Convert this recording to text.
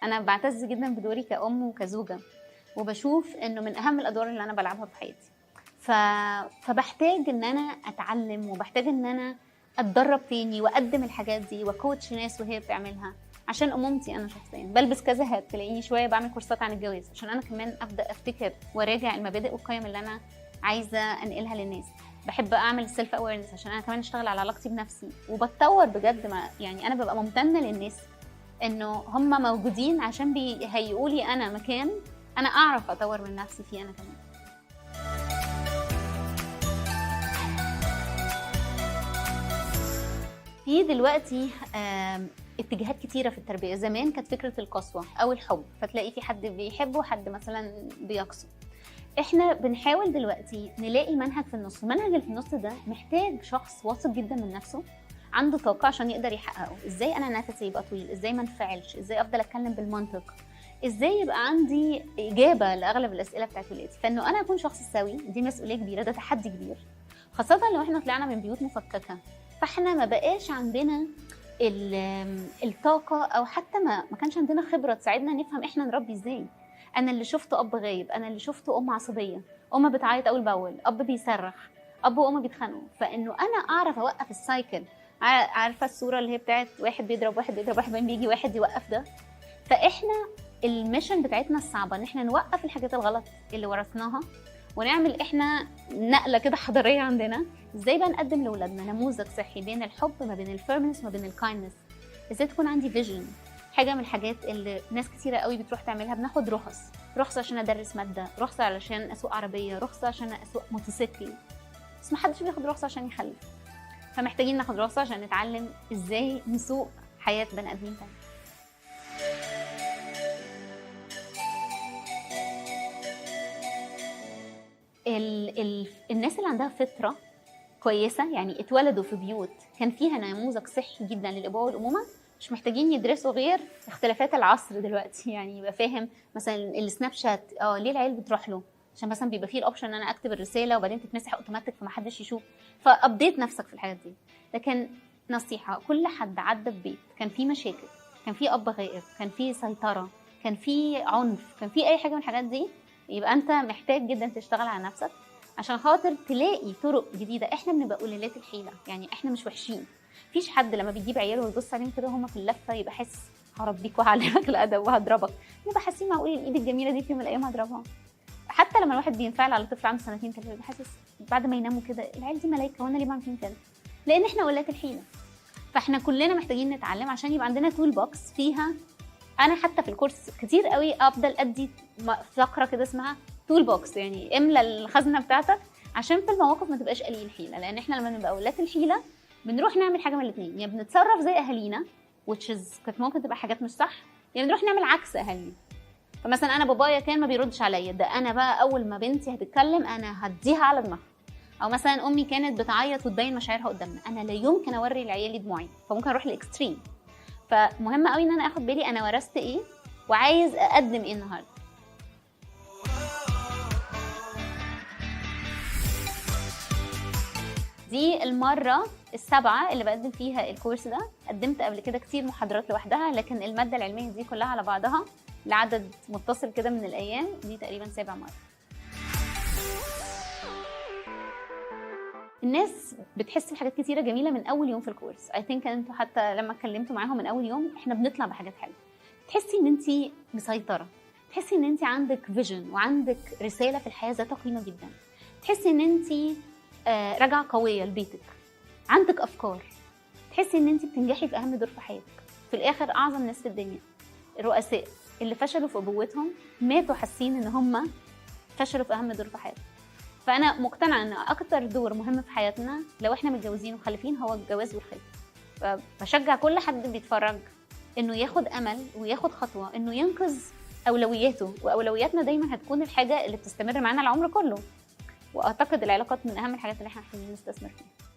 انا بعتز جدا بدوري كأم وكزوجة، وبشوف انه من اهم الادوار اللي انا بلعبها في حياتي. فبحتاج ان انا اتعلم، وبحتاج ان انا اتدرب تاني واقدم الحاجات دي وا coach ناس وهي بتعملها عشان امومتي انا شخصيا. بلبس كذا hat، تلاقيني شوية بعمل كورسات عن الجواز عشان انا كمان ابدا افتكر وراجع المبادئ والقيم اللي انا عايزه انقلها للناس. بحب اعمل self awareness عشان انا كمان اشتغل على علاقتي بنفسي وبتطور بجد. ما يعني انا ببقى ممتنة للناس انه هم موجودين عشان بيهيئوا لي انا مكان انا اعرف اطور من نفسي فيه انا كمان. في دلوقتي اتجاهات كتيرة في التربية. زمان كانت فكرة القسوة او الحب، فتلاقي في حد بيحب وحد مثلا بيقسو. احنا بنحاول دلوقتي نلاقي منهج في النص. المنهج اللي في النص ده محتاج شخص واثق جدا من نفسه، عنده طاقة عشان يقدر يحققه. ازاي انا نفسي يبقى طويل، ازاي ما انفعلش، ازاي افضل اتكلم بالمنطق، ازاي يبقى عندي اجابه لاغلب الاسئلة بتاعت ولادي. فانه انا اكون شخص سوي دي مسؤولية كبيرة، ده تحدي كبير، خاصة لو احنا طلعنا من بيوت مفككة، فاحنا ما بقاش عندنا الطاقة، او حتى ما كانش عندنا خبره تساعدنا نفهم احنا نربي ازاي. انا اللي شفته اب غايب، انا اللي شفته ام عصبية، ام بتعيط اول باول، اب بيصرخ، اب وام بيتخانقوا. فانه انا اعرف اوقف ال cycle. عارفه الصورة اللي هي بتاعت واحد بيضرب واحد بيضرب واحد، بعدين بيجي واحد يوقف ده. فاحنا ال mission بتاعتنا الصعبة ان احنا نوقف الحاجات الغلط اللي ورثناها ونعمل احنا نقله كده حضارية عندنا. ازاي بقى نقدم لاولادنا نموذج صحي بين الحب، ما بين ال firmness، ما بين ال kindness. ازاي تكون عندي vision. حاجة من الحاجات اللي ناس كتيرة قوي بتروح تعملها، بناخد رخص، رخصه عشان ادرس مادة، رخصه علشان اسوق عربية، رخصه عشان اسوق موتوسيكل، بس ما حدش بياخد رخصه عشان يخلف. فمحتاجين ناخد رخصه عشان نتعلم ازاي نسوق حياة بني ادمين تاني. الناس اللي عندها فطره كويسة، يعني اتولدوا في بيوت كان فيها نموذج صحي جدا للابوه والامومه، مش محتاجين يدرسوا غير اختلافات العصر دلوقتي. يعني يبقى فاهم مثلا السناب شات، ليه العيال بتروح له، عشان مثلا بيبقى فيه ال option ان انا اكتب الرسالة وبعدين تتمسح اوتوماتيك فما حدش يشوف. ف update نفسك في الحاجات دي. لكن نصيحة، كل حد عدى في بيت كان فيه مشاكل، كان فيه اب غائب، كان فيه سيطرة، كان فيه عنف، كان فيه اي حاجة من الحاجات دي، يبقى انت محتاج جدا تشتغل على نفسك عشان خاطر تلاقي طرق جديدة. احنا بنبقى قليلات الحيلة، يعني احنا مش وحشين. مفيش حد لما بيجيب عياله ويبص عليهم كده وهما في اللفة يبقى حاسس هربيك وهعلمك الادب وهضربك. بنبقى حاسين معقول الايد الجميلة دي في يوم من الايام هضربها. حتى لما الواحد بينفعل على طفل عنده سنتين ثلاثة بيبقى حاسس بعد ما يناموا كده العيال دي ملايكة وانا ليه بعمل فيهم كده؟ لان احنا قليلات الحيلة. فاحنا كلنا محتاجين نتعلم عشان يبقى عندنا toolbox فيها. انا حتى في الكورس كتير قوي افضل ادي فقره كده اسمها toolbox، يعني املى الخزنة بتاعتك عشان في المواقف ما تبقاش قليل الحيلة. لان احنا لما نبقى قلات الحيلة بنروح نعمل حاجة من الاثنين، يا بنتصرف زي اهالينا which is كانت ممكن تبقى حاجات مش صح، يا بنروح نعمل عكس اهالينا. فمثلا انا بابايا كان ما بيردش عليا، ده انا بقى اول ما بنتي هتتكلم انا هديها على دماغها. او مثلا امي كانت بتعيط وتبين مشاعرها قدامنا، انا لا يمكن اوري لعيالي دموعي، فممكن اروح لل extreme. فمهم قوي ان انا اخد بالي انا ورثت ايه وعايز اقدم ايه النهارده. دي المرة السابعة اللي بقدم فيها الكورس ده. قدمت قبل كده كتير محاضرات لوحدها، لكن المادة العلمية دي كلها على بعضها لعدد متصل كده من الأيام دي تقريبا 7 مرة. الناس بتحس بحاجات كتيرة جميلة من أول يوم في الكورس. I think انتوا حتى لما اتكلمتوا معاهم من أول يوم احنا بنطلع بحاجات حلوة. تحسي إن انتي مسيطرة، تحسي إن انتي عندك vision وعندك رسالة في الحياة ذات قيمة جدا، تحسي إن انتي راجعة قوية لبيتك، عندك أفكار، تحسي إن انتي بتنجحي في أهم دور في حياتك. في الآخر أعظم ناس في الدنيا الرؤساء اللي فشلوا في أبوتهم ماتوا حاسين إن هم فشلوا في أهم دور في حياتهم. فأنا مقتنعة إن أكتر دور مهم في حياتنا لو إحنا متجوزين ومخلفين هو الجواز والخلفة. فبشجع كل حد بيتفرج إنه ياخد أمل وياخد خطوة إنه ينقذ أولوياته، وأولوياتنا دايما هتكون الحاجة اللي بتستمر معانا العمر كله. وأعتقد العلاقات من أهم الحاجات اللي إحنا محتاجين نستثمر فيها.